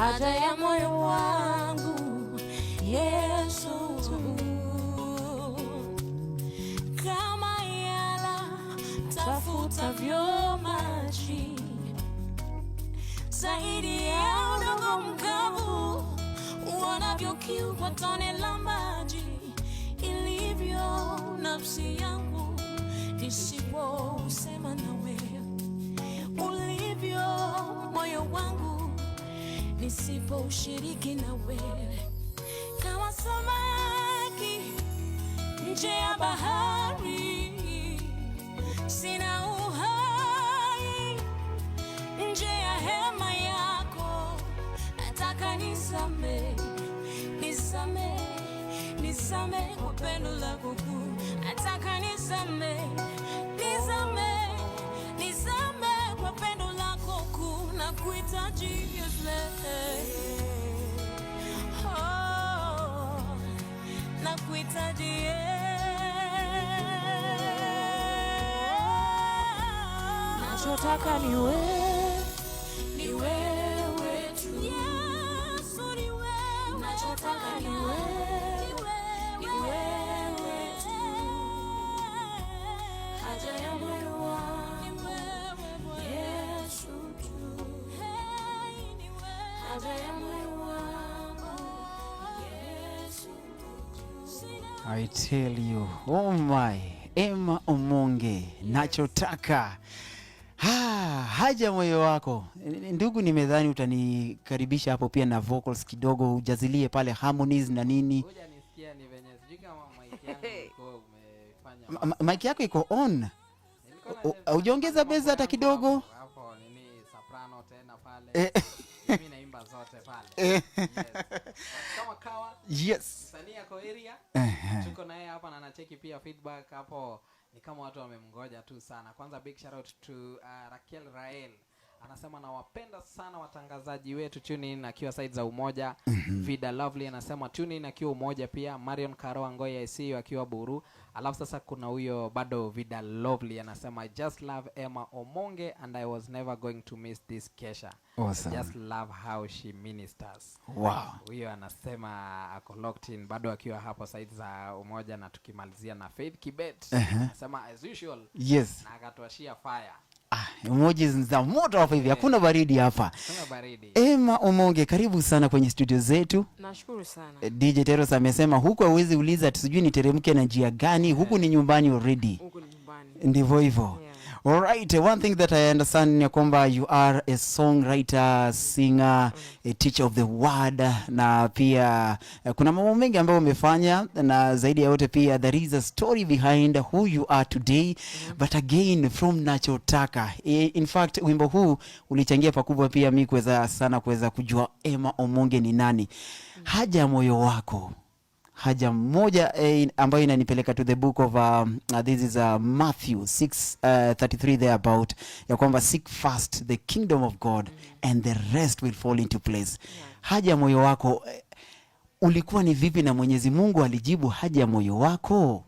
Haja ya moyo wangu, Yesu tu. Kama yala tafutavyo maji, zaidi ya udongo mkavu wanavyokiu kwa tone la maji, ilivyo nafsi yangu isiposema nawe, ulivyo moyo wangu nisipoushiriki nawe, kama samaki nje ya bahari, sina uhai nje ya hema yako. Nataka nizame, nizame, nizame kwa pendo lako kuu. Nataka nizame, nizame, nizame kwa pendo lako kuu. Nakuhitaji Yesu, oh, nakuhitaji Yesu. Nachotaka ni wewe, ni wewe tu. Yesu, ni wewe. Nachotaka ni wewe, ni wewe tu. Haja ya moyo wangu, Yesu tu. Haja ya moyo wangu, Yesu tu. I tell you, oh my, Emma Omonge, nachotaka, ha, haja moyo wako. Ndugu, nimedhani utanikaribisha hapo pia na vocals kidogo, ujazilie pale harmonies na nini. Ngoja nisikia ni venye, sijui kama mic yangu ilikuwa umefanya. Mic yako iko on. Nilikuwa nacheza Hujaongeza mambo bass hata yangu. Kidogo? Hapo nini, soprano tena pale. Mimi naimba zote pale. Yes. But kama kawa, msanii ako area. Tuko naye hapa na anacheki pia feedback hapo, ni kama watu wamemngoja tu sana. Kwanza big shout out to Raquel Rael, anasema, "Nawapenda sana watangazaji wetu," tune in akiwa side za Umoja. Vida Lovely anasema tune in akiwa Umoja pia. Marion Karoa Ngoi ICU akiwa Buru. Alafu sasa kuna huyo bado Vida Lovely anasema, "I just love Emma Omonge and I was never going to miss this kesha." Awesome. "I just love how she ministers." Huyo anasema ako locked in bado akiwa hapo side za Umoja. Na tukimalizia na Faith Kibet, anasema, "As usual," na akatuashia fire. Ah, emojis za moto hapa hivi, hakuna baridi hapa. Kuna baridi. Emma Omonge, karibu sana kwenye studio zetu. Nashukuru sana. DJ Teros amesema huku hawezi uliza ati sijui niteremke na njia gani, huku ni nyumbani already. Huku ni nyumbani. Ndivyo hivyo. Alright, one thing that I understand ni ya kwamba you are a songwriter, singer, a teacher of the word, na pia kuna mambo mengi ambayo umefanya, na zaidi ya yote pia there is a story behind who you are today. But again, from Nachotaka. In fact, wimbo huu ulichangia pakubwa pia mi kuweza sana kuweza kujua Emma Omonge ni nani. Haja ya moyo wako, haja moja ambayo inanipeleka to the book of this is Matthew 6 33 thereabout, ya kwamba seek first the kingdom of God and the rest will fall into place. Haja ya moyo wako ulikuwa ni vipi na Mwenyezi Mungu alijibu haja ya moyo wako?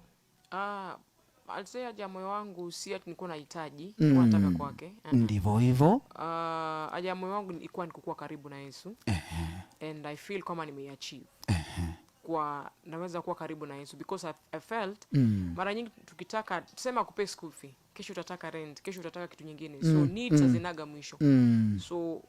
Ah, I'll say haja ya moyo wangu si ati nilikuwa nahitaji, nilikuwa nataka kwake. Ndivyo hivyo. Ah, haja ya moyo wangu ilikuwa ni kukuwa karibu na Yesu and I feel kama nimeiachieve kwa naweza kuwa karibu na Yesu because I felt mara nyingi tukitaka, tuseme akupe school fee, kesho utataka rent, kesho utataka kitu nyingine, so needs hazinaga mwisho. So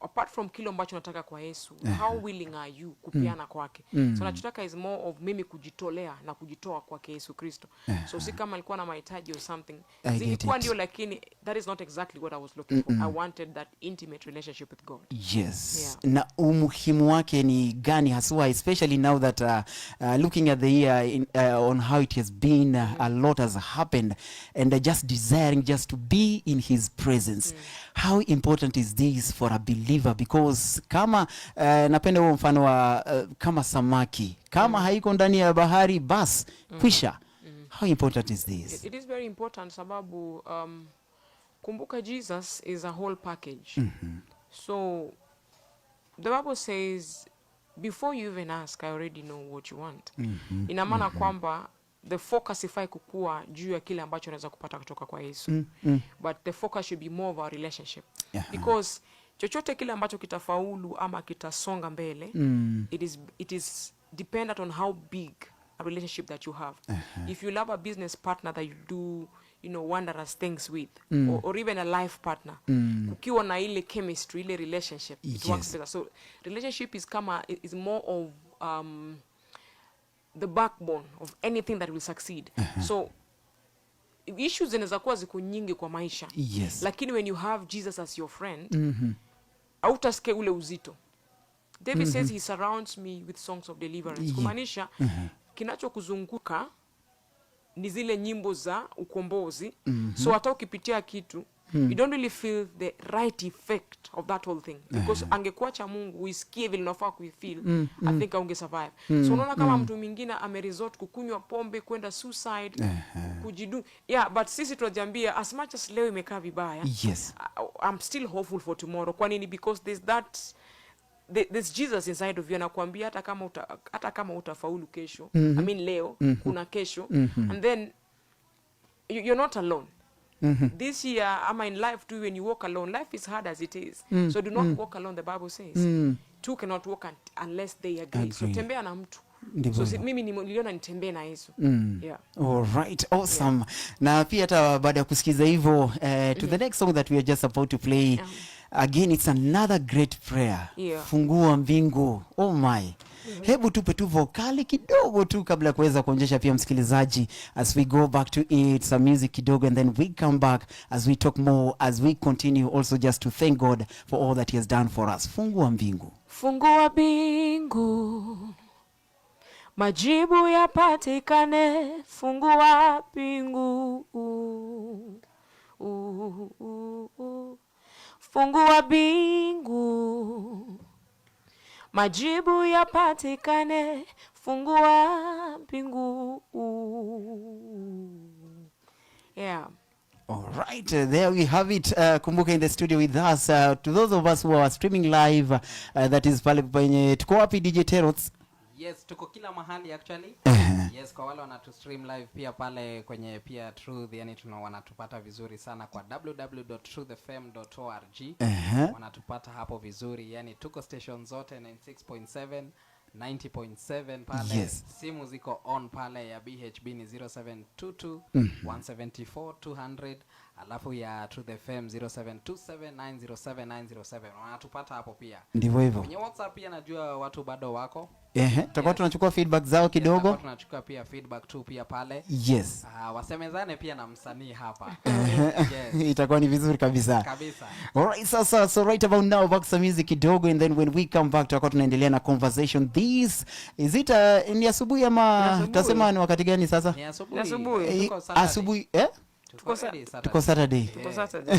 apart from kile ambacho nataka kwa Yesu, how willing are you kupeana kwake? So nachotaka is more of mimi kujitolea na kujitoa kwake Yesu Kristo. So si kama alikuwa na mahitaji or something. I get Zilikuwa it. ndio, lakini that is not exactly what I was looking for. I wanted that intimate relationship with God. Na umuhimu wake ni gani haswa, especially now that looking at the year on how it has been, a lot has happened and just desiring just to be in his presence? How important is this for a believer? Because kama napenda huo mfano wa kama samaki kama haiko ndani ya bahari, bas, kwisha. How important is this? It is very important sababu kumbuka Jesus is a whole package. So the Bible says, "Before you even ask, I already know what you want." Ina maana kwamba the focus ifai kukua juu ya kile ambacho unaweza kupata kutoka kwa Yesu, but the focus should be more of our relationship because Chochote kile ambacho kitafaulu ama kitasonga mbele, it is dependent on how big a relationship that you have. If you love a business partner that you do wondrous things with, or even a life partner, kukiwa na ile chemistry, ile relationship, it works better. So relationship is kama is more of the backbone of anything that will succeed. So issues zinaweza kuwa ziko nyingi kwa maisha, lakini when you have Jesus as your friend, hautasikia ule uzito. David says, "He surrounds me with songs of deliverance," kumaanisha kinachokuzunguka ni zile nyimbo za ukombozi. So hata ukipitia kitu, you don't really feel the right effect of that whole thing, because angekuacha Mungu uisikie vile unafaa kuifeel, I think aunge survive. So unaona kama mtu mwingine ameresort kukunywa pombe, kwenda suicide, kujidu, yeah. But sisi tunajiambia, as much as leo imekaa vibaya, I'm still hopeful for tomorrow. Kwa nini? Because there's Jesus inside of you, anakuambia hata kama utafaulu kesho, I mean leo, kuna kesho. And then you're not alone this year, ama in life too. When you walk alone, life is hard as it is. So do not walk alone. The Bible says two cannot walk unless they agree. So Agree. tembea na mtu. Ndivyo So hivyo. mimi niliona nitembee na Yesu, yeah. Alright, awesome. Na pia hata baada ya kusikiza hivyo, to the next song that we are just about to play. Again, it's another great prayer. Fungua mbingu. Oh my. Hebu tupe tu vokali kidogo tu kabla ya kuweza kuonyesha pia msikilizaji, as we go back to it, some music kidogo, and then we come back as we talk more, as we continue also just to thank God for all that he has done for us. Fungua mbingu. Fungua mbingu, majibu yapatikane. Fungua mbingu. Fungua mbingu, majibu yapatikane. Fungua mbingu. Yeah. All right, there we have it. Kumbuka in the studio with us, to those of us who are streaming live, that is pale penye tuko wapi, DJ Terots? Yes, tuko kila mahali actually. Yes, kwa wale wanatu stream live pia pale kwenye pia Truth, yani tuna wanatupata vizuri sana kwa www.truthfm.org. Wanatupata hapo vizuri, yani tuko station zote 96.7, 90.7 pale. Simu ziko on pale, ya BHB ni 0722 174 200, alafu ya Truth FM 0727 907 907. Wanatupata hapo pia. Ndivyo hivyo. Kwenye WhatsApp pia najua watu bado wako. Ehe, tutakuwa tunachukua feedback zao Yes, kidogo. tutakuwa tunachukua pia feedback tu pia pale. Wasemezane pia na msanii hapa. Yes. Itakuwa ni vizuri kabisa. Kabisa. Alright, sasa, so right about now, back some music kidogo, and then when we come back tutakuwa tunaendelea na conversation. This is it, ni asubuhi ama Ni asubuhi. tutasema ni wakati gani sasa? Ni asubuhi. Ni asubuhi. Tuko Saturday. Asubuhi, eh? Tuko ready Saturday. Tuko Saturday. Tuko Saturday.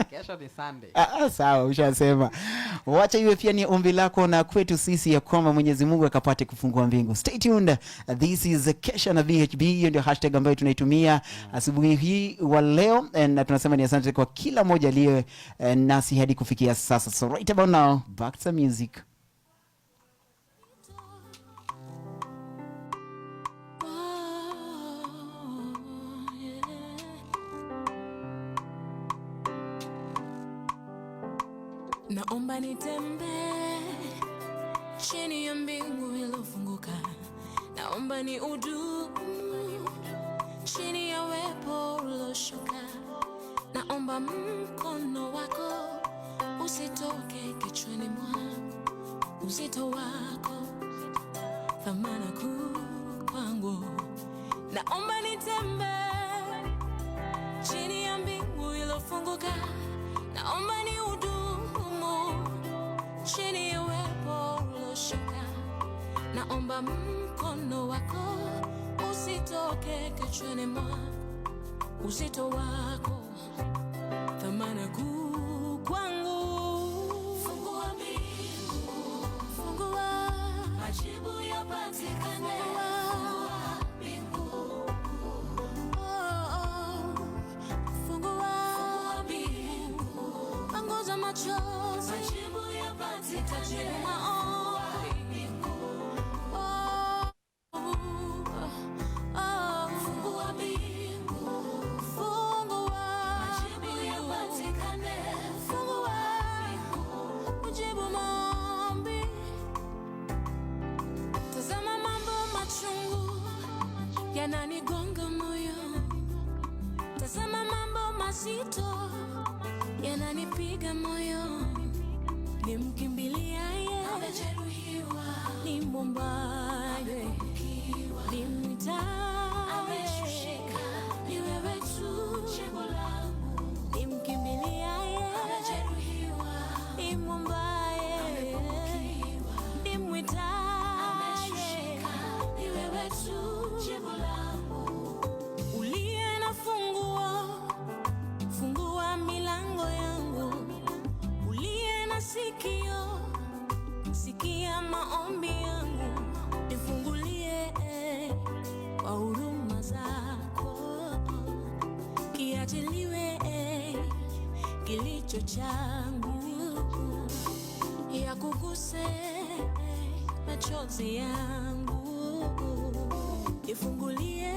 Kesho ni Sunday. Ah, ah, sawa, ushasema. Wacha iwe pia ni ombi lako na kwetu sisi ya kwamba Mwenyezi Mungu akapate kufungua mbingu. Stay tuned. This is Kesha na BHB. Hiyo ndio hashtag ambayo tunaitumia asubuhi hii wa leo, na tunasema ni asante kwa kila mmoja aliye nasi hadi kufikia sasa. So right about now, back to music. Oh, yeah. Naomba nitembee chini ya mbingu iliyofunguka, naomba ni udumu chini ya wepo ulioshuka, naomba mkono wako usitoke kichwani mwangu, uzito wako thamana kuu kwangu. Naomba nitembee chini ya mbingu iliyofunguka, naomba ni udumu chini ya uwepo ulioshuka, naomba mkono wako usitoke kichwani mwangu, uzito wako thamana kuu kwangu. Fungua mbingu, fungua, majibu yapatikane. Fungua mbingu, oh, oh. Fungua mbingu, panguza machozi, majibu yapatikane. Maombi, oh, oh. Fungua mbingu, fungua, majibu yapatikane. Fungua mbingu. Tazama mambo mazito yananipiga moyo, nimkimbiliaye, amejeruhiwa, nimwombaye, nimwitaye, ameshushika. Ni wewe tu jibu langu, nimkimbiliaye, amejeruhiwa, nimwombaye, nimwitaye, ameshushika. Ni wewe tu jibu langu, uliye na funguo, fungua milango yangu, uliye na sikio, sikia maombi yangu, nifungulie kwa huruma zako, kiachiliwe kilicho changu, yakuguse machozi yangu, nifungulie.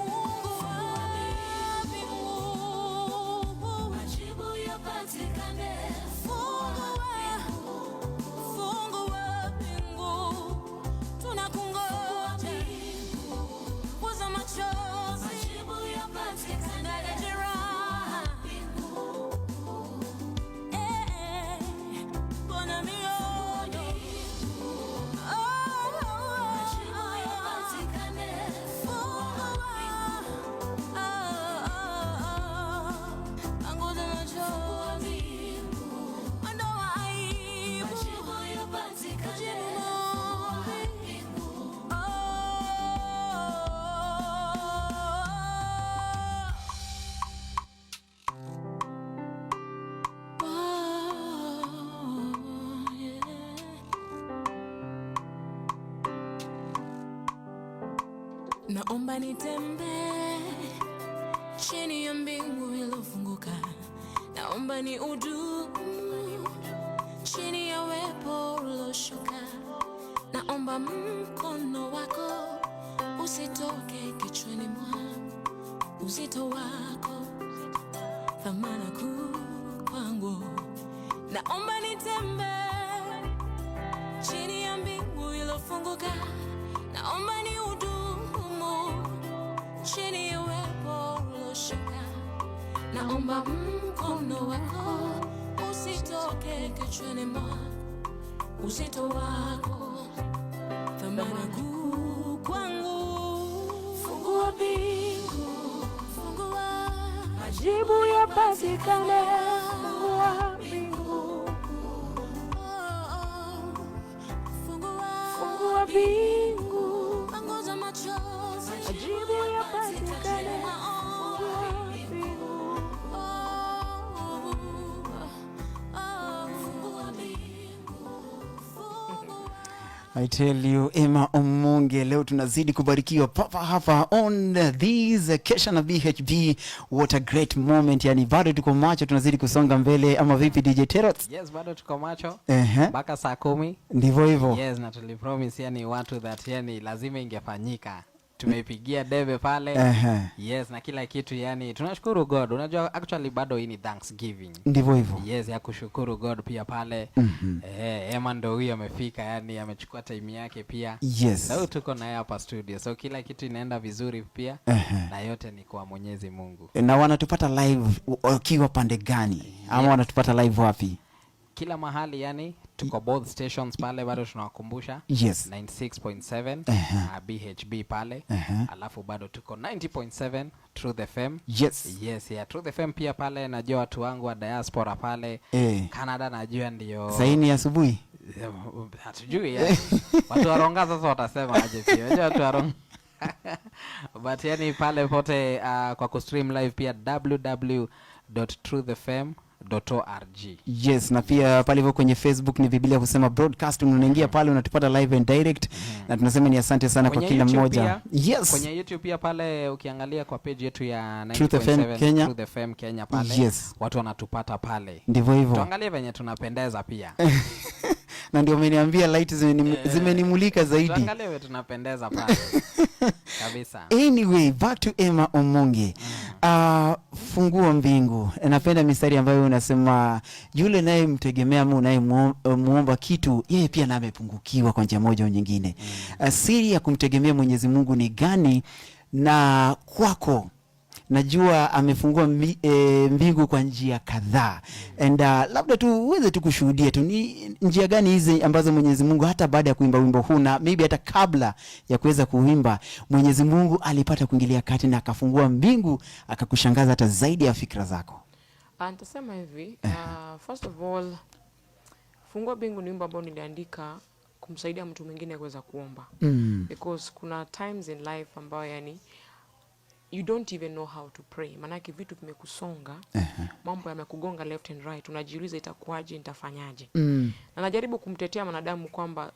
Mungu wa mbingu, majibu yapatikane. Fungua, fungua mbingu, tunakungoja. Futa machozi, majibu yapatikane. Jeraha, eh, pona mioyo. Oh, majibu yapatikane. Fungua, oh, oh, oh. Panguza machozi, ondoa aibu, majibu yapatikane. Jibu maombi. Oh. Oh, yeah. Naomba nitembee chini ya mbingu iliyofunguka, naomba ni udumu chini ya uwepo ulioshuka, naomba mkono wako usitoke kichwani mwangu, uzito wako thamana kuu kwangu. Naomba nitembee chini ya mbingu iliyofunguka, naomba ni udumu chini ya uwepo ulioshuka, naomba mkono wako usitoke kichwani mwangu, uzito wako thamana kuu kwangu. Fungua mbingu, fungua, Majibu yapatikane. Fungua mbingu, oh, oh. Fungua, fungua mbingu, panguza machozi, majibu yapatikane. Fungua mbingu. Oh, oh, fungua mbingu, fungua. I tell you, Emma Omonge, leo tunazidi kubarikiwa papa hapa on this Kesha na BHB. What a great moment! Yani bado tuko macho, tunazidi kusonga mbele, ama vipi DJ Terrot? Yes, bado tuko macho Ehe, mpaka saa 10. Ndivyo hivyo. Yes, na tulipromise yani watu that yani lazima ingefanyika, tumeipigia debe pale. Yes, na kila kitu, yani tunashukuru God. Unajua actually bado hii ni Thanksgiving. Ndivyo hivyo. Yes, ya kushukuru God pia pale. Eh, Emma ndo huyo amefika, yani amechukua time yake pia. Na huyu tuko naye hapa studio, so kila kitu inaenda vizuri pia. Na yote ni kwa Mwenyezi Mungu. Na wanatupata live wakiwa pande gani, ama wanatupata live wapi? Kila mahali, yani tuko both stations pale, bado tunawakumbusha 96.7 BHB pale. Alafu bado tuko 90.7 Truth FM. Yes, yeah, Truth FM pia pale. Najua watu wangu wa diaspora pale Canada, najua ndio Sahii ni asubuhi. Hatujui yani. Watu wa Ronga sasa watasema aje pia. Unajua watu wa Ronga, but yani pale pote kwa kustream live pia www.truthfm.org. Yes, na pia pale hivyo kwenye Facebook ni Biblia Husema Broadcasting, unaingia pale unatupata live and direct. Na tunasema ni asante sana kwa Kwenye kila YouTube mmoja. pia, kwenye YouTube pia pale ukiangalia kwa page yetu ya Truth FM 90.7 Kenya. Truth FM Kenya pale. Watu wanatupata pale. Ndivyo hivyo. Tuangalie venye tunapendeza pia. Na ndio umeniambia light zimenimulika zaidi. Tuangalie venye tunapendeza pale. Kabisa. Anyway, back to Emma Omonge. Fungua mbingu. Napenda mistari ambayo unasema yule nayemtegemea ama unayemuomba kitu, yeye pia naye amepungukiwa kwa njia moja au nyingine. Siri ya kumtegemea Mwenyezi Mungu ni gani? Na kwako najua amefungua mbingu kwa njia kadhaa, and labda tu uweze tu kushuhudia tu ni njia gani hizi ambazo Mwenyezi Mungu, hata baada ya kuimba wimbo huu na maybe hata kabla ya kuweza kuimba, Mwenyezi Mungu alipata kuingilia kati na akafungua mbingu akakushangaza hata zaidi ya fikra zako. Nitasema hivi, first of all, Fungua Mbingu ni wimbo ambao niliandika kumsaidia mtu mwingine kuweza kuomba, because kuna times in life ambayo yani you don't even know how to pray, maanake vitu vimekusonga, mambo yamekugonga left and right, unajiuliza itakuwaje, nitafanyaje? Na najaribu kumtetea mwanadamu kwamba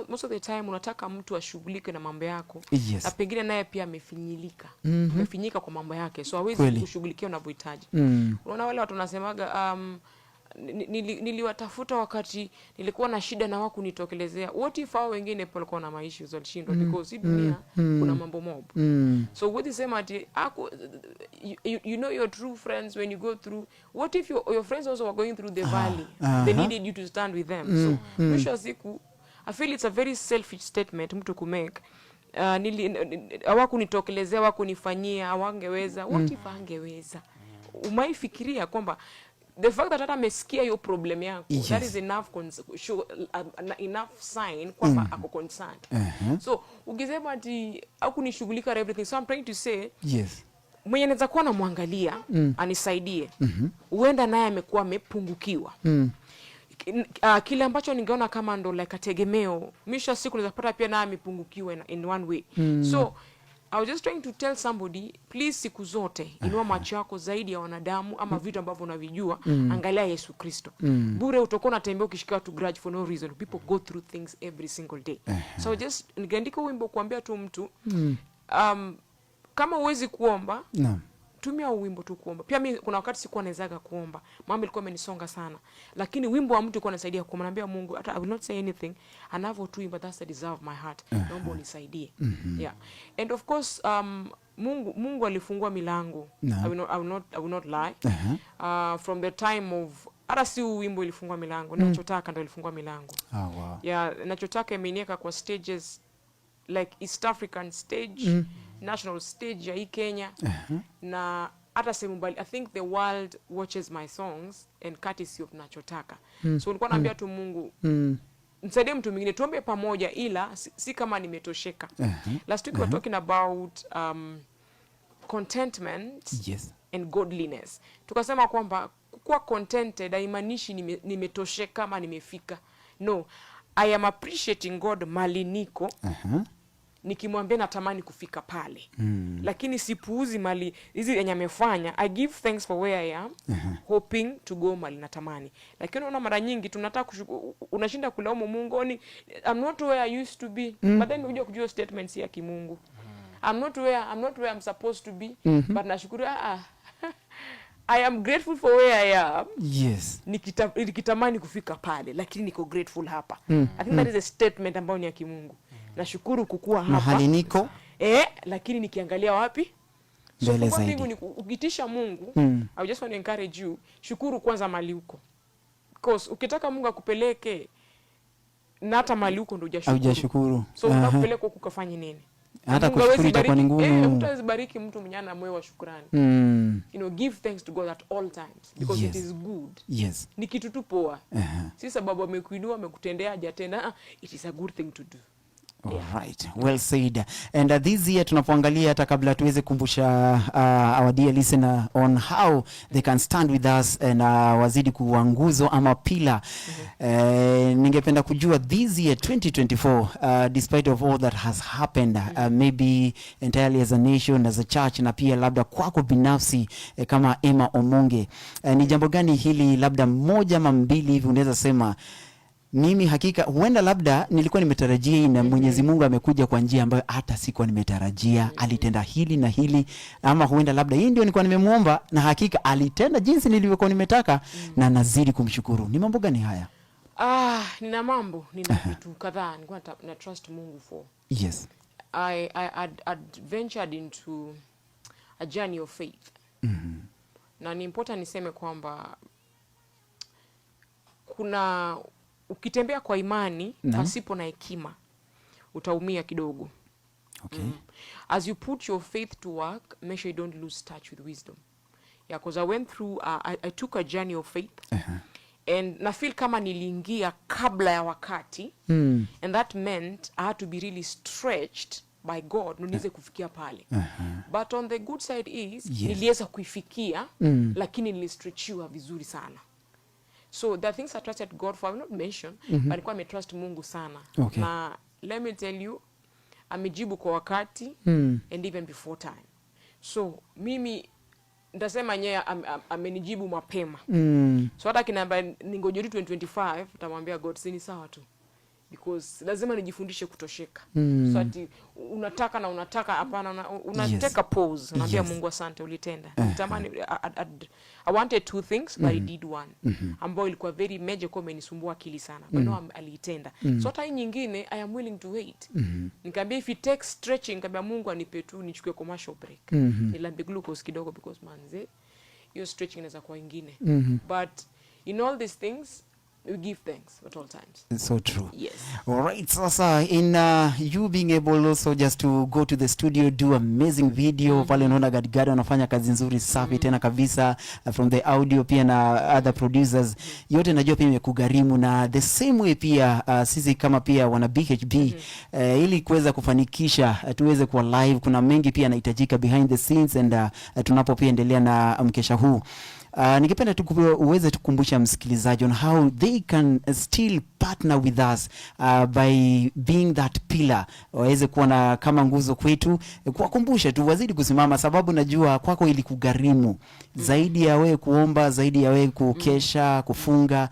most of the time unataka mtu ashughulike na mambo yako, na pengine naye pia amefinyilika, amefinyika kwa mambo yake, so hawezi kushughulikia unavyohitaji. Unaona wale watu wanasemaga, "Niliwatafuta wakati nilikuwa na shida na hawakunitokelezea." What if hao wengine pia walikuwa na maissues, walishindwa? Because hii dunia kuna mambo mob. So huwezi sema ati you know your true friends when you go through. What if your friends also were going through the valley? They needed you to stand with them. So mwisho wa siku I feel it's a very selfish statement mtu kumake, "Hawakunitokelezea, hawakunifanyia, hawangeweza." What if angeweza? Umaifikiria kwamba the fact that hata amesikia hiyo problem yako, that is enough show, enough sign kwamba ako concerned? So ukisema ati hakunishughulika na everything, so I'm trying to say, mwenye naweza kuwa namwangalia anisaidie, huenda naye amekuwa amepungukiwa. Kile ambacho ningeona kama ndo like tegemeo, mwisho wa siku naweza kupata pia naye amepungukiwa in one way. So I was just trying to tell somebody, please, siku zote inua macho yako zaidi ya wanadamu ama vitu ambavyo unavijua, angalia Yesu Kristo. Bure utakuwa unatembea ukishikia watu grudge for no reason. People go through things every single day. So just nikaandika wimbo kuambia tu mtu, kama huwezi kuomba, tumia wimbo tu kuomba. Pia mi kuna wakati sikuwa nawezaga kuomba, mambo ilikuwa imenisonga sana, lakini wimbo wa mtu ulikuwa unasaidia kuomba. Naambia Mungu, hata I will not say anything, anavyotuimba, that's the desire of my heart, naomba unisaidie. Yeah, and of course, Mungu alifungua milango. I will not lie. From the time of, hata si huu wimbo ilifungua milango, Nachotaka ndo ilifungua milango. Yeah, Nachotaka imenieka kwa stages like East African stage, national stage ya hii Kenya, na hata sehemu mbali. I think the world watches my songs and courtesy of Nachotaka. So nilikuwa naambia tu Mungu, msaidie mtu mwingine, tuombe pamoja, ila si kama nimetosheka. Last week we were talking about contentment and godliness. Tukasema kwamba kuwa contented haimaanishi nimetosheka ama nimefika. No, I am appreciating God mali niko, nikimwambia natamani kufika pale, lakini sipuuzi mali hizi yenye amefanya. I give thanks for where I am, hoping to go mali natamani. Lakini unaona mara nyingi tunataka unashinda kulaumu Mungu, "Oni, I'm not where I used to be." But then kuja kujua statements ya kimungu, I'm not where I'm supposed to be, but nashukuru." Ah, I am grateful for where I am, nikitamani kufika pale, lakini niko grateful hapa. I think that is a statement ambayo ni ya kimungu. Nashukuru kukua hapa mahali niko, eh, lakini nikiangalia wapi. So Mbele fungua zaidi. mbingu ni ukiitisha Mungu, I just want to encourage you, shukuru kwanza mali huko, because ukitaka Mungu akupeleke na hata mali huko ndo hujashukuru, Haujashukuru. so utakupeleka huku ukafanye nini? Hata Mungu kushukuru hawezi itakuwa ni ngumu. Hutawezi bariki mtu mwenye ana moyo wa shukrani. Give thanks to God at all times because it is good. Ni kitu tu poa. Si sababu amekuinua, amekutendea, hajatenda. Ah, it is a good thing to do. Alright, well said. And this year tunapoangalia, hata kabla tuweze kumbusha our dear listener on how they can stand with us and wazidi kuwa nguzo ama pillar. Ningependa kujua this year 2024, despite of all that has happened, maybe entirely as a nation, as a church, na pia labda kwako binafsi, kama Emma Omonge, ni jambo gani hili labda moja ama mbili hivi unaweza sema, "Mimi hakika huenda labda nilikuwa nimetarajia hii na Mwenyezi Mungu amekuja kwa njia ambayo hata sikuwa nimetarajia, alitenda hili na hili," ama huenda labda hii ndio nilikuwa nimemuomba na hakika alitenda jinsi nilivyokuwa nimetaka na nazidi kumshukuru"? Ni mambo gani haya? Ah, nina mambo, nina vitu kadhaa nilikuwa na trust Mungu for. I had ventured into a journey of faith. Na ni important niseme kwamba kuna, ukitembea kwa imani pasipo na hekima, utaumia kidogo. As you put your faith to work, make sure you don't lose touch with wisdom. Yeah, because I went through, I took a journey of faith and na feel kama niliingia kabla ya wakati and that meant I had to be really stretched by God ndo niweze kufikia pale. But on the good side is niliweza kuifikia, lakini nilistretchiwa vizuri sana. So there are things I trusted God for, I will not mention, but nilikuwa nimetrust Mungu sana. Na let me tell you, amejibu kwa wakati and even before time. So mimi ntasema nyewe amenijibu mapema. So hata akiniambia ningoje tu 2025, nitamwambia God, si ni sawa tu, because lazima nijifundishe kutosheka. So ati unataka na unataka, hapana, una take a pause, unaambia Mungu, asante ulitenda. Nitamani, I wanted two things, but I did one ambayo ilikuwa very major, kwa imenisumbua akili sana, but no, aliitenda. So hata hii nyingine I am willing to wait. Nikamwambia if it takes stretching, nikamwambia Mungu anipe tu nichukue commercial break, nilambe glucose kidogo, because manze hiyo stretching inaweza kuwa ingine. But in all these things we give thanks at all times. So true. Yes. All right, sasa in you being able also just to go to the studio, do amazing video pale, unaona Gadgado anafanya kazi nzuri safi tena kabisa, from the audio pia na other producers, yote najua pia imekugharimu. Na the same way pia sisi kama pia wana BHB, ili kuweza kufanikisha tuweze kuwa live, kuna mengi pia yanahitajika behind the scenes and tunapo pia endelea na mkesha huu, ningependa tu uweze tukumbusha msikilizaji on how they can still partner with us by being that pillar, waweze kuwa na kama nguzo kwetu, kuwakumbusha tu wazidi kusimama, sababu najua kwako ilikugharimu zaidi ya wewe kuomba, zaidi ya wewe kukesha, kufunga,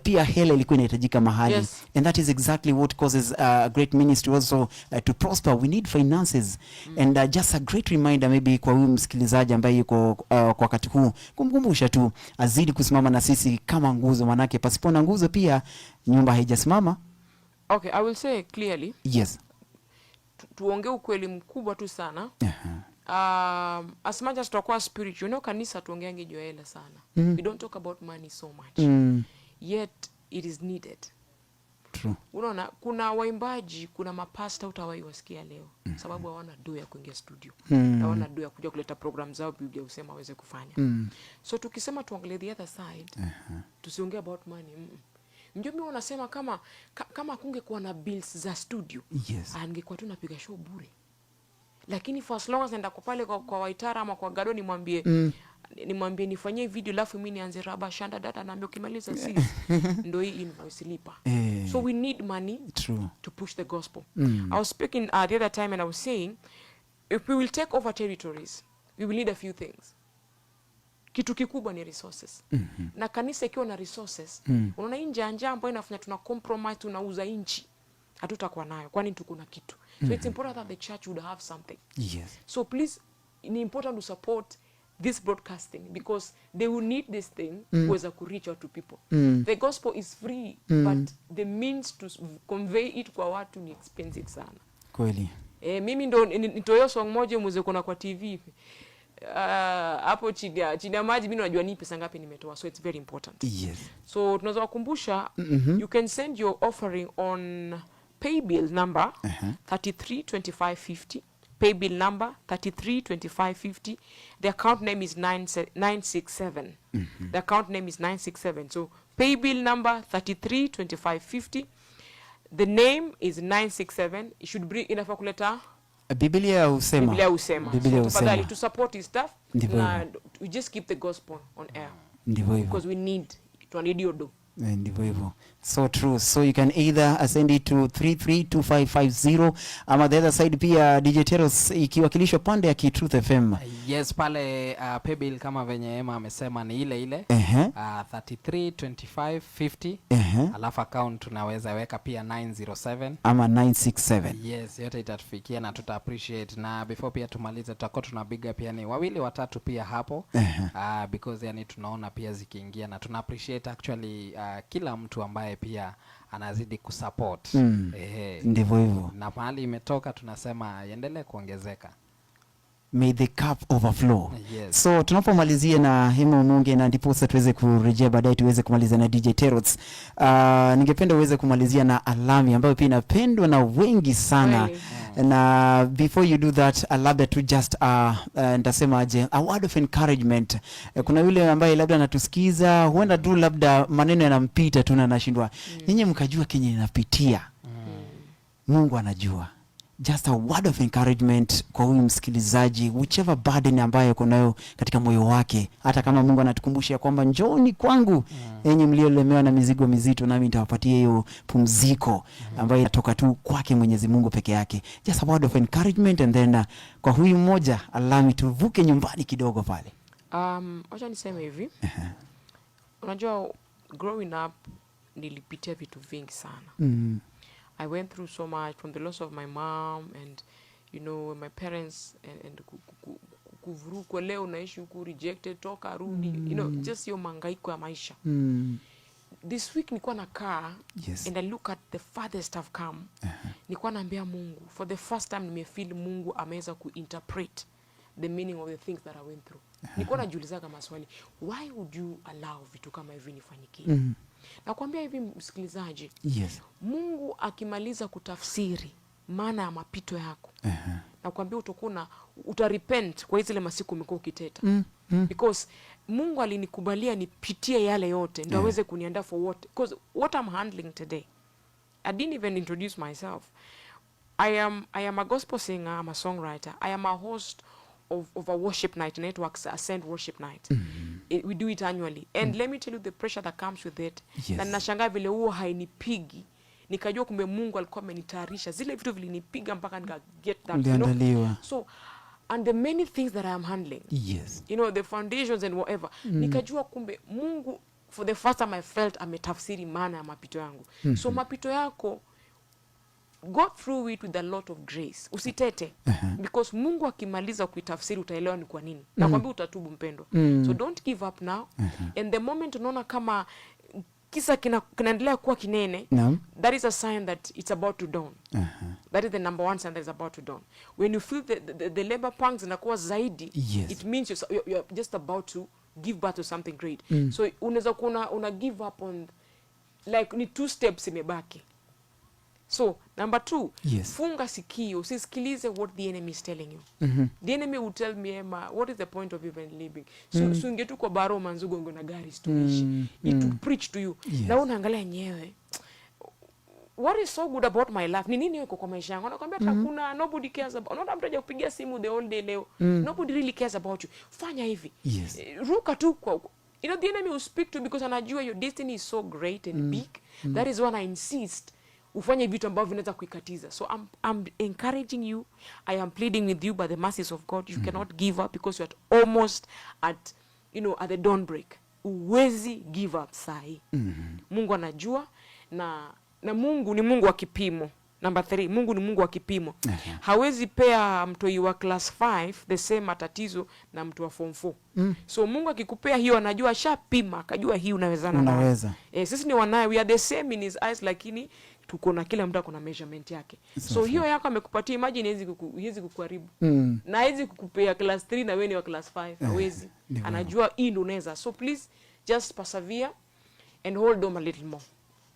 pia hela ilikuwa inahitajika mahali. And that is exactly what causes a great ministry also to prosper. We need finances. And just a great reminder maybe kwa huyu msikilizaji ambaye yuko kwa wakati huu, kumkumbusha tu azidi kusimama na sisi kama nguzo, manake pasipo na nguzo pia nyumba haijasimama. Okay, I will say clearly, tuongee ukweli mkubwa tu sana. As much as tutakuwa spiritual, kanisa tuongeange juu ya hela sana. We don't talk about money so much. Yet it is needed. True. Unaona, kuna waimbaji, kuna mapasta utawahi wasikia leo sababu hawana do ya kuingia studio, hawana do ya kuja kuleta program zao Biblia husema waweze kufanya. So tukisema tuangalie the other side, tusiongee about money. Mjua mimi wanasema kama kungekuwa na bills za studio, angekuwa tu napiga show bure. Lakini for as long as naenda kwa pale kwa Waitara ama kwa Gado, nimwambie nifanyie video, alafu mimi nianze raba shanda data, naambia ukimaliza sis ndo hii invoice, lipa. So we need money True. To push the gospel. I was speaking the other time and I was saying if we will take over territories, we will need a few things. Kitu kikubwa ni resources. Na kanisa ikiwa na resources, unaona hii njaa ambayo inafanya tuna compromise, tunauza nchi, hatutakuwa nayo, kwani tuko na kitu. So it's important that the church would have something. So please, ni important to support this broadcasting because they will need this thing kuweza ku reach out to people. The gospel is free, but the means to convey it kwa watu ni expensive sana. Kweli. Mimi ndo nitoe song moja mweze kuona kwa TV hapo chini ya maji, mimi najua ni pesa ngapi nimetoa, so it's very important. So tunaweza wakumbusha, you can send your offering on paybill number 332550, paybill number 332550. The account name is 967. The account name is 967. So paybill number 332550, the name is 967. It should bring, inafaa kuleta Biblia husema. Biblia husema. Biblia So tafadhali husema. to support his stuff Ndivyo na hivyo. we just keep the gospel on air Ndivyo hivyo. because we need, tunaneed hiyo do. Ndivyo hivyo. So true. So you can either send it to 332550 ama the other side pia DJ Teros ikiwakilishwa pande ya Kitruth FM. Yes, pale paybill kama venye Emma amesema ni ile ile 332550. Alafu account tunaweza weka pia 907 ama 967. Yes, yote itatufikia na tuta appreciate. Na before pia tumalize, tutakuwa tunapiga pia ni wawili watatu pia hapo, because yani tunaona pia zikiingia na tuna appreciate actually kila mtu ambaye pia anazidi kusupport. Ehe. Ndivyo hivyo. Na mahali imetoka tunasema iendelee kuongezeka. May the cup overflow. Yes. So tunapomalizia na Emma Omonge, na ndiposa tuweze kurejea baadaye tuweze kumaliza na DJ Terots. Ningependa uweze kumalizia na Alami ambayo pia inapendwa na wengi sana. Kweli. Na before you do that, labda tu just nitasema aje, a word of encouragement. Kuna yule ambaye labda anatusikiza, huenda tu labda maneno yanampita tu na anashindwa. Nyinyi mkajua kenye inapitia. Mungu anajua. Just a word of encouragement kwa huyu msikilizaji, whichever burden ambayo yuko nayo katika moyo wake, hata kama Mungu anatukumbusha kwamba njooni kwangu enyi mliolemewa na mizigo mizito, nami nitawapatia hiyo pumziko ambayo inatoka tu kwake Mwenyezi Mungu peke yake. Just a word of encouragement, and then kwa huyu mmoja Alami, tuvuke nyumbani kidogo pale. Wacha niseme hivi, unajua, growing up nilipitia vitu vingi sana. I went through so much, from the loss of my mom and my parents and kuvurukwa, leo unaishi huku, rejected, toka, rudi, just hiyo mangaiko ya maisha. This week nilikuwa nakaa and I look at the farthest I've come. Nilikuwa naambia Mungu, for the first time nimefeel Mungu ameweza kuinterpret the meaning of the things that I went through. Nilikuwa najiulizaga maswali, why would you allow vitu kama hivi nifanyikie? Nakwambia hivi, msikilizaji, Mungu akimaliza kutafsiri maana ya mapito yako, nakwambia utakuwa na utarepent kwa zile masiku umekuwa ukiteta, because Mungu alinikubalia nipitie yale yote ndio aweze kuniandaa for what, because what I'm handling today, I didn't even introduce myself. I am a gospel singer, I'm a songwriter, I am a host of a worship night network, Ascend Worship Night. We do it annually, and let me tell you the pressure that comes with it. Na nashangaa vile huo hainipigi, nikajua kumbe Mungu alikuwa amenitayarisha, zile vitu vilinipiga mpaka nika get that. Uliandaliwa. So, and the many things that I am handling, the foundations and whatever, nikajua kumbe Mungu, for the first time I felt ametafsiri maana ya mapito yangu. So mapito yako, go through it with a lot of grace, usitete, because Mungu akimaliza kuitafsiri utaelewa ni kwa nini. Nakwambia utatubu, mpendwa. So don't give up now, and the moment unaona kama kisa kinaendelea kuwa kinene, that is a sign that it's about to dawn. That is the number one sign that is about to dawn. When you feel the labor pangs zinakuwa zaidi, it means you're just about to give birth to something great. So unaweza kuwa una give up on, like, ni two steps imebaki. So number two, funga sikio, usisikilize what the enemy is telling you. The enemy will tell me, "Emma, what is the point of even living? So, so ungetu kwa baro manzugo na gari situishi." It will preach to you. Na wewe unaangalia yenyewe, what is so good about my life? Ni nini iko kwa maisha yangu? Anakwambia hata hakuna, nobody cares about, unaona mtu hajakupigia simu the whole day leo. Nobody really cares about you. Fanya hivi. Ruka tu kwa, the enemy will speak to you because anajua your destiny is so great and big. That is when I insist ufanye vitu ambavyo vinaweza kuikatiza. So I'm encouraging you, I am pleading with you by the mercies of God, you cannot give up because you're almost at you know at the dawn break. Uwezi give up sahi. Mungu anajua, na Mungu ni Mungu wa kipimo. Number three, Mungu ni Mungu wa kipimo. Hawezi pea mtoi wa class 5 the same matatizo na mtu wa form 4. So Mungu akikupea hiyo, anajua, ashapima akajua hii unawezana nayo. Unaweza. Sisi ni wanaye, we are the same in his eyes, lakini tuko na, kila mtu ako na measurement yake. So hiyo yako amekupatia, imagine haiwezi kukuharibu na hawezi kukupea class 3 na wewe ni wa class 5, hawezi. Ni Anajua hii ndo unaweza. So please just persevere and hold on a little more.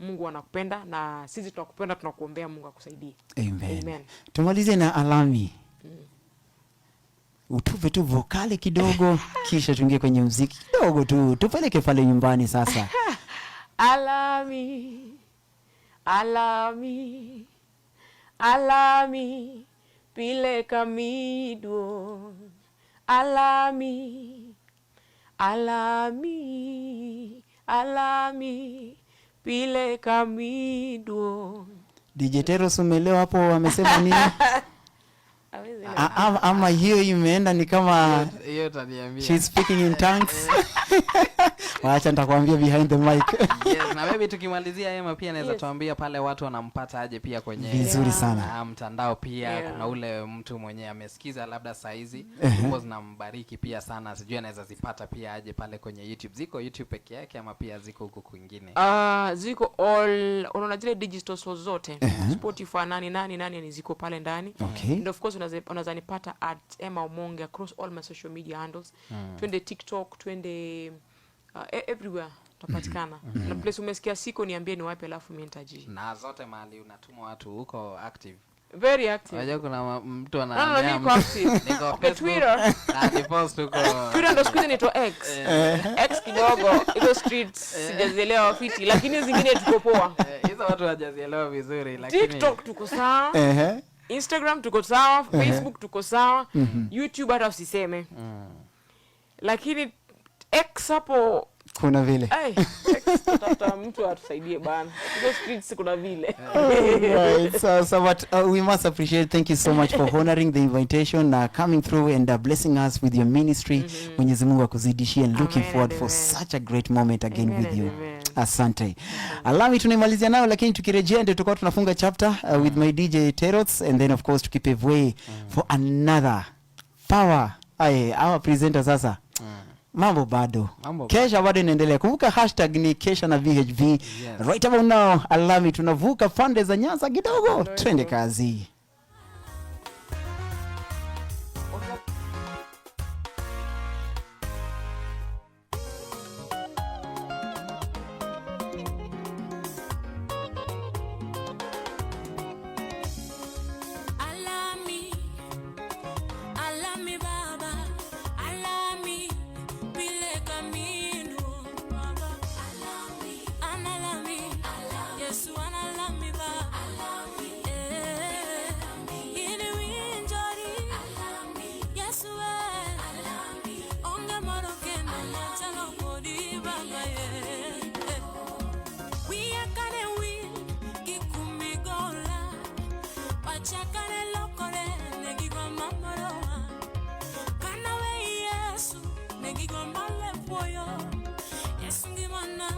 Mungu anakupenda na sisi tunakupenda, tunakuombea Mungu akusaidie. Amen. Amen. Tumalize na Alami. Utupe tu vokali kidogo, kisha tuingie kwenye mziki kidogo tu, tupeleke pale nyumbani sasa. Alami, alami, alami, pile kamiduo. Alami, alami, alami, pile kamiduo. DJ Teros, umeelewa hapo amesema nini? Hawezi. Ama hiyo imeenda ni kama Hiyo utaniambia. She's speaking in tongues. Wacha nitakwambia behind the mic. Yes, na maybe tukimalizia, Emma pia anaweza tuambia pale watu wanampata aje pia kwenye Vizuri sana. Mtandao pia. Kuna ule mtu mwenyewe amesikiza labda saizi wimbo zinambariki pia sana, sijui anaweza zipata pia aje pale kwenye YouTube? Ziko YouTube peke yake ama pia ziko huko kwingine? Ziko all, unaona zile digital source zote, Spotify, nani nani nani, ni ziko pale ndani. And of course unaweza Unaweza nipata @EmmaOmonge across all my social media handles. Twende TikTok, twende everywhere tutapatikana. Na place umesikia siko, niambie ni wapi, alafu mimi nitaji. Na zote mahali unatuma watu huko active. Very active. Unajua kuna mtu No, no, anaambia niko active. Niko Okay, Facebook, Twitter. na nipost huko. Twitter ndo siku hizi inaitwa X. X kidogo, hizo streets sijazielewa fiti, lakini zingine tuko poa. Hizo watu hawajazielewa vizuri, lakini TikTok tuko sawa. Instagram tuko sawa, Facebook tuko sawa, YouTube hata usiseme. Lakini X hapo kuna vile. Ay, X tutafuta mtu atusaidie bana. Hizo streets kuna vile. Right. So but we must appreciate. Thank you so much for honoring the invitation, coming through and blessing us with your ministry. Mwenyezi Mungu akuzidishie and looking Amen forward and for amen. such a great moment again Amen with and you. amen. Asante. Alami tunaimalizia nayo, lakini tukirejea ndio tutakuwa tunafunga chapter with my DJ Terots, and then of course tukipave way for another power. Aye, our presenter sasa. Mambo bado. Mambo Kesha bado inaendelea. Kumbuka hashtag ni Kesha na BHB. Yes. Right about now, Alami tunavuka pande za Nyanza kidogo. Twende kazi. Alami, alami baba, alami, pileka mindu baba, alami, analami, Yesu analami baba, alami, ini winjori, alami, Yesu alami, onge moro kendo machalo kodi baba ye. Wiya kane wil gikumigola. Wachakane lokore negigomba moroa. Kana we Yesu negigomba lepoyo. Yesu ngimana,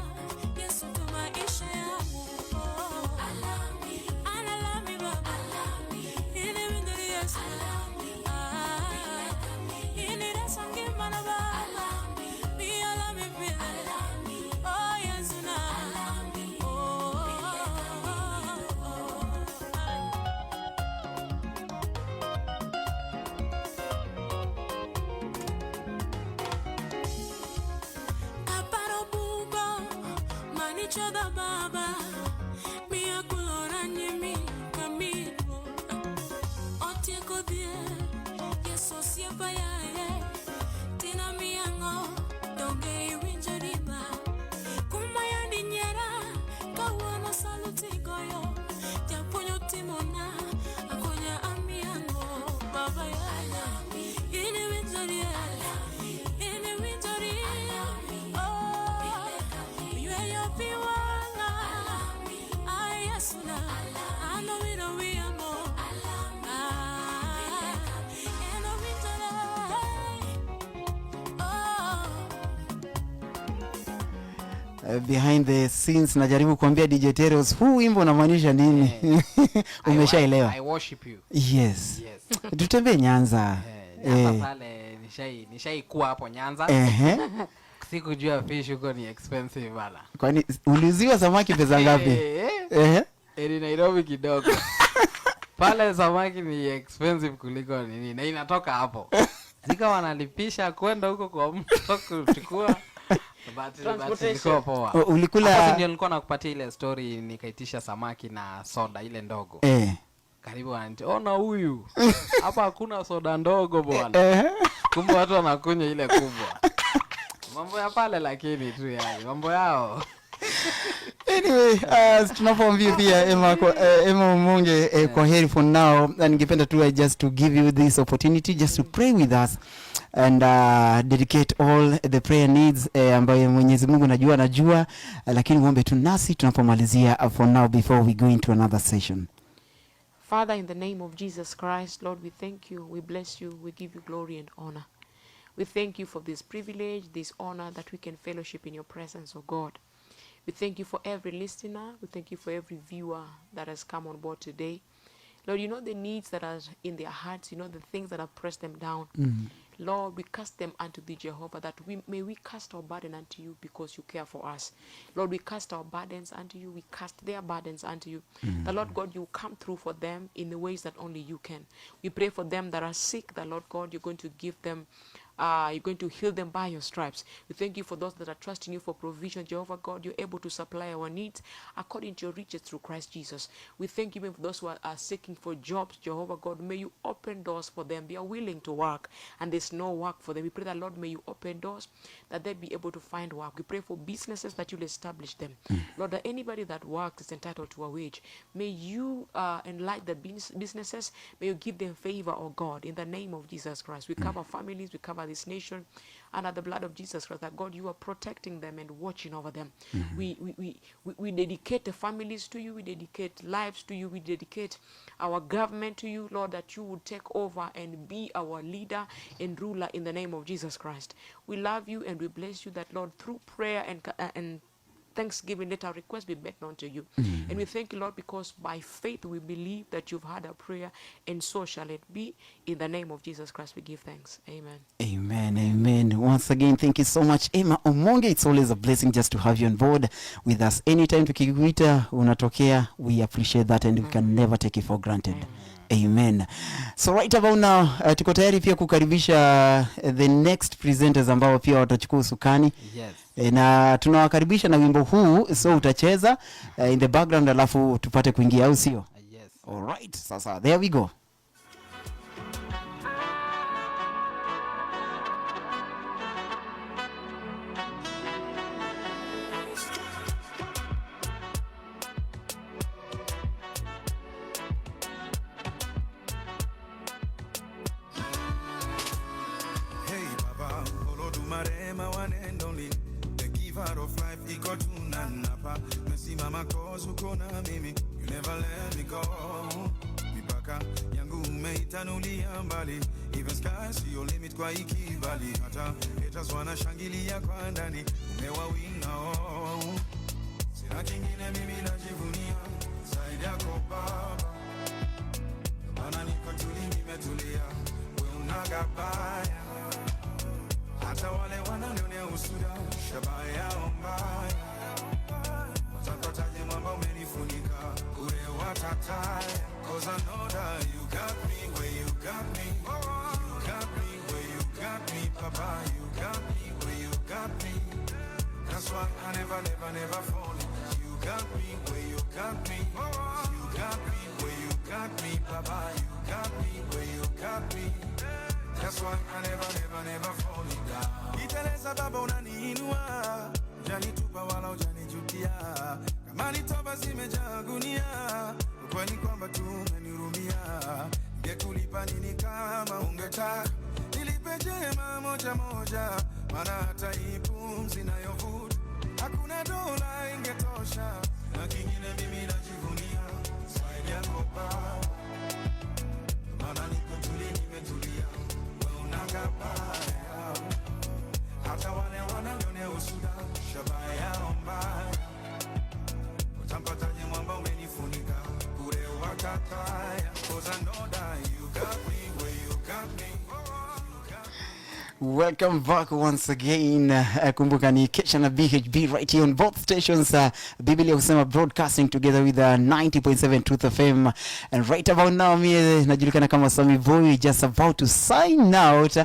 Yesu tu maisha yangu. Oh. Alami, analami baba. Alami, ini windori Yesu. Alami, ah, ini resa ngimana baba. Alami, mi alami pile. Alami, oh Yesu na. Alami, oh, oh, oh, oh. Kaparo bugo manichodha baba miya kulora nyimi kamiro otieko dhier Yesu osiepa yaye tina miyango donge iwinjo riba kuma yandi nyiera kawuono saluti goyo japuonj otimona akonya amiyango baba yaye in iwinjo rier in iwinjo rier oh yweyo pi wang'a ay Yesu na an owiro wiya mo ah en owinjore oh. Behind the scenes najaribu kuambia DJ Teros huu wimbo unamaanisha nini? Umeshaelewa? I worship you. Yes. Yes. Tutembee Nyanza. Nyanza pale nishaikuwa hapo Nyanza. Sikujua fish huko ni expensive bana. Kwani uliuziwa samaki pesa ngapi? Ni Nairobi kidogo. Pale samaki ni expensive kuliko nini na inatoka hapo. Zika wanalipisha kwenda huko kwa mto kuchukua. But Transportation. ilikuwa poa. Ulikula Hapo ndio nilikuwa nakupatia ile story, nikaitisha samaki na soda ile ndogo. Karibu wananiita, ona huyu. Hapa hakuna soda ndogo bwana. Kumbe watu wanakunywa ile kubwa. Mambo ya pale lakini tu yani, mambo yao. Anyway, tunapoambia pia Emma kwa, Emma Omonge kwa heri for now, na ningependa tu just to give you this opportunity just to pray with us and dedicate all the prayer needs ambayo Mwenyezi Mungu anajua, lakini uombe tu nasi tunapomalizia for now before we go into another session. Father, in the name of Jesus Christ, Lord, we thank you, we bless you, we give you glory and honor. We thank you for this privilege, this honor that we can fellowship in your presence, O God. We thank you for every listener. We thank you for every viewer that has come on board today. Lord, you know the needs that are in their hearts. You know the things that have pressed them down. Lord, we cast them unto thee, Jehovah, that we may we cast our burden unto you because you care for us. Lord, we cast our burdens unto you. We cast their burdens unto you. The Lord God, you come through for them in the ways that only you can. We pray for them that are sick, that Lord God, you're going to give them, you're going to heal them by your stripes. We thank you for those that are trusting you for provision. Jehovah God, you're able to supply our needs according to your riches through Christ Jesus. We thank you even for those who are seeking for jobs. Jehovah God, may you open doors for them. They are willing to work and there's no work for them. We pray that, Lord, may you open doors that they be able to find work. We pray for businesses that you'll establish them. Lord, that anybody that works is entitled to a wage. May you enlighten the businesses. May you give them favor, oh God, in the name of Jesus Christ. We cover families, we cover this nation under the blood of Jesus Christ, that God, you are protecting them and watching over them. We dedicate the families to you, we dedicate lives to you, we dedicate our government to you, Lord, that you would take over and be our leader and ruler in the name of Jesus Christ. We love you and we bless you that, Lord, through prayer and thanksgiving, let our request be made known to you. And we thank you, Lord, because by faith we believe that you've heard our prayer, and so shall it be. In the name of Jesus Christ, we give thanks. Amen. Amen, amen. Once again, thank you so much, Emma Omonge. It's always a blessing just to have you on board with us. Anytime tukikuita unatokea, we appreciate that and we can never take it for granted. Amen. So right about now, tuko tayari pia kukaribisha the next presenters ambao pia watachukua usukani. Yes. Na tunawakaribisha na wimbo huu, so utacheza in the background alafu tupate kuingia, au sio? Yes. All right. Sasa there we go. Hey Baba, Olodumare, my one and only, the giver of life, iko tunanapa. Mesimama cause uko na mimi, you never let me go. Mipaka yangu umeitanulia mbali, even sky siyo limit kwa ikibali. Hata haters wanashangilia kwa ndani, umewawina oh. Sina kingine mimi najivunia zaidi yako Baba, maana niko tuli, nimetulia, we unagabaya. Hata wale wananionea usuda, shabaha yao mbaya. Watapataje mwamba umenifunika, bure watataya. 'Cause I know that you got me where you got me. You got me where you got me, Papa. You got me where you got me. That's why I never, never, never fall. You got me where you got me. You got me where you got me, Papa. You got me where you got me. That's why I never, never, never fall down. Iteleza baba unaniinua, hujanitupa wala hujanijutia. Kama ni toba zimejaa gunia, ukweli kwamba tu umenihurumia. Ningekulipa nini kama ungetaka nilipe jema moja moja, maana hata hii pumzi nayovuta hakuna dola ingetosha. Na kingine mimi najivunia zaidi yako Baba, maana niko tuli, nimetulia, we unagabaya. Hata wale wananionea usuda, shabaha yao mbaya. Utampataje mwamba umenifunika, bure wakataya. 'Cause I know that you got me where you got me. You got me. Welcome back once again. Kumbuka ni Kesha na BHB right here on both stations. Biblia Husema Broadcasting together with 90.7 Truth FM. And right about now, mie najulikana kama Sammy Boy, just about to sign out.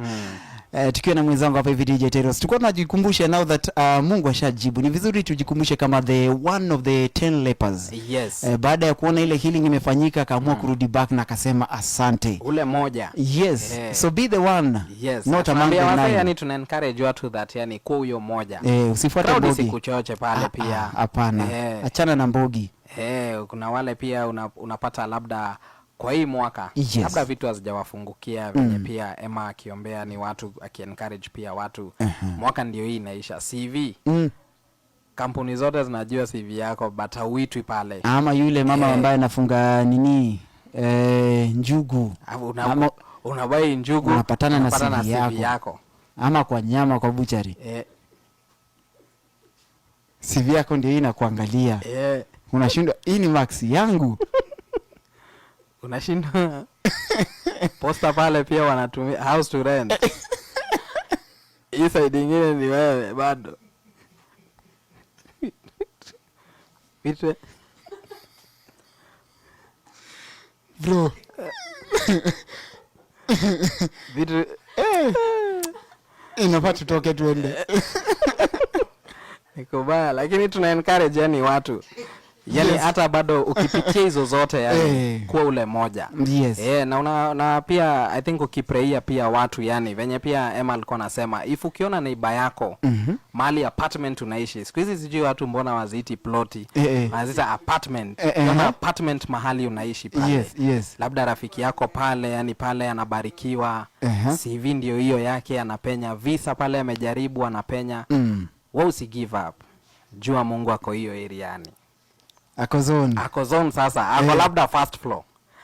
Tukiwa na mwenzangu hapa hivi DJ Teros. Tulikuwa tunajikumbusha now that Mungu ashajibu. Ni vizuri tujikumbushe kama the one of the 10 lepers. Yes. Baada ya kuona ile healing imefanyika, akaamua kurudi back na akasema asante. Ule moja. Yes. Eh. So be the one. Yes. Not among Tunaambia the wasee, nine. yani tuna encourage watu that yani kuwa huyo moja. Usifuate Crowd mbogi. isikuchoche pale Ah, pia. ah, hapana. Achana na mbogi. Kuna wale pia unapata labda kwa hii mwaka Yes. labda vitu hazijawafungukia venye pia Emma akiombea ni watu, akiencourage pia watu. Mwaka ndio hii inaisha. CV. Kampuni zote zinajua CV yako but hauitwi pale. Ama yule mama ambaye anafunga nini? Njugu. Alafu Ama unabai njugu, unapatana na unapatana na CV CV yako. yako. Ama kwa nyama kwa buchari. CV yako ndio hii inakuangalia. Unashindwa, hii ni max yangu. Unashindwa. Posta pale pia wanatumia house to rent. Hii side ingine ni wewe bado. Vitu Bro. Vitu Inafaa tutoke tuende. Ni kubaya, lakini tuna encourage yani watu. Yani hata bado ukipitia hizo zote yani kuwa ule moja. Na pia I think ukipraia pia watu yani venye pia Emma alikuwa anasema, if ukiona neighbor yako mahali apartment unaishi, siku hizi sijui watu mbona waziiti ploti, waziita apartment. Ukiona apartment mahali unaishi pale. Yes, yes. Labda rafiki yako pale yani pale anabarikiwa, CV ndio hiyo yake, anapenya visa pale, amejaribu anapenya. Wewe usi give up. Jua Mungu ako hiyo area yani. Ako zone. Ako zone sasa. Ako labda first floor.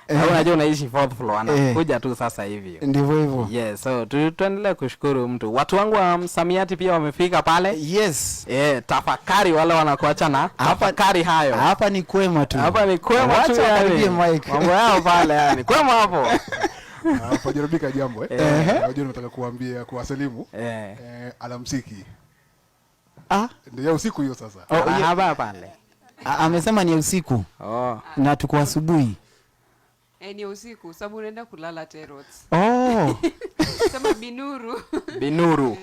Au unajua unaishi fourth floor, anakuja tu sasa hivi. Ndivyo hivyo. Yes, so tuendelee kushukuru mtu. Watu wangu wa msamiati pia wamefika pale. Yes. Tafakari wale wanakuacha na tafakari hayo. Hapa ni kwema tu. Hapa ni kwema tu Wacha yani. wakaribie mic. Mambo yao pale yani. Kwema hapo. Hapajaribika jambo. Unajua nataka kuambia kuwasalimu. Alamsiki. Ndio usiku hiyo sasa. Oh, yeah. Hapa pale. Amesema ni usiku. Na tuko asubuhi. Ni usiku sababu unaenda kulala Terots. Sema Binuru. Binuru.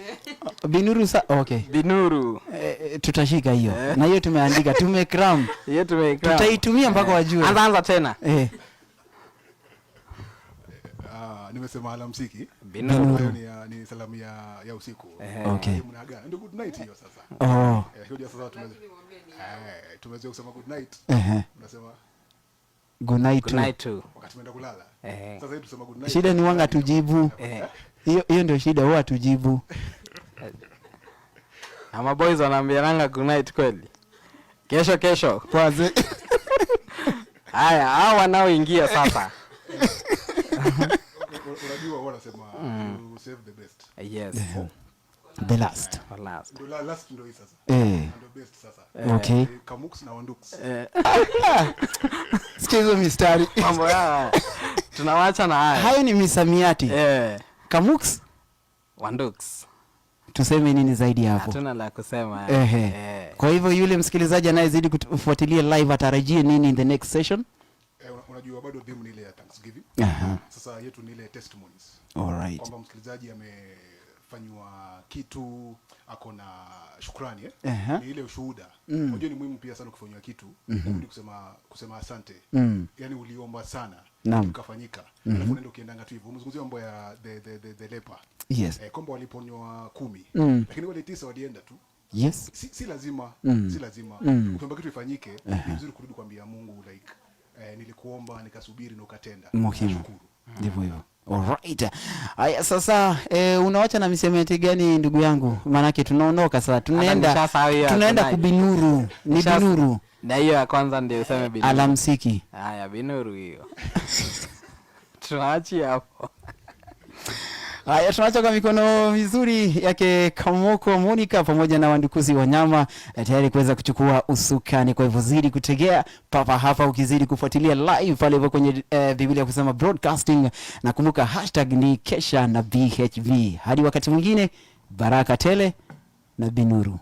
Binuru okay. Binuru. Tutashika hiyo. Na hiyo tumeandika, tumecram. Hiyo tumecram. Tutaitumia mpaka wajue. Anza tena. Nimesema alamsiki. Binuru. Hiyo ni salamu ya usiku. Okay. Mnaaga. Ndio good night hiyo sasa. Hiyo sasa tumezoea kusema good night. Unasema Good night Good too. night too. Wakati tumeenda kulala. Sasa hivi tusema good night. Shida ni wanga tujibu. Hiyo ndio shida, huwa tujibu. Na maboys wanaambiananga good night kweli. Kesho kesho. Kwanza. Haya, hao wanaoingia sasa. Unajua huwa wanasema you save the best. Yes. The last. The last. Ndio last ndio hii sasa. Ndio best sasa. Okay. Kamux na Wandux. Sikia hizo mistari. Mambo yao. Tunawacha na haya. Hayo ni misamiati. Kamux, Wandux. Tuseme nini zaidi hapo? Hatuna la kusema. Kwa hivyo yule msikilizaji anayezidi kufuatilia live atarajie nini in the next session? Unajua bado theme ni ile ya Thanksgiving. Sasa yetu ni ile testimonies. All right. Kwamba msikilizaji amefanywa kitu, ako na shukrani, Ni ile ushuhuda. Unajua ni muhimu pia sana kufanywa kitu, kurudi kusema asante. Yaani uliomba sana, ukafanyika. Alafu unaenda ukiendanga tu hivyo. Umezungumzia mambo ya the leper. Kwamba waliponywa 10. Lakini wale 9 walienda tu. Si lazima, si lazima. Ukiomba kitu ifanyike, ni vizuri kurudi kuambia Mungu nilikuomba nikasubiri na ukatenda. Muhimu. Nashukuru. Ndivyo hivyo. All right. Haya sasa, unawacha na misamiati gani ndugu yangu? Maanake tunaondoka sasa. Tunaenda Hata nishasahau hiyo ya tonight. kubinuru. Ni binuru. Na hiyo ya kwanza ndio useme binuru. Alamsiki. Haya binuru hiyo. Tuachi hapo. Haya, tunaacha kwa mikono mizuri yake Kamoko Monica pamoja na Wandukusi Wanyama, tayari kuweza kuchukua usukani. Kwa hivyo zidi kutegea papa hapa, ukizidi kufuatilia live pale hivyo kwenye Biblia Kusema Broadcasting, na kumbuka hashtag ni Kesha na BHB. Hadi wakati mwingine, baraka tele na binuru.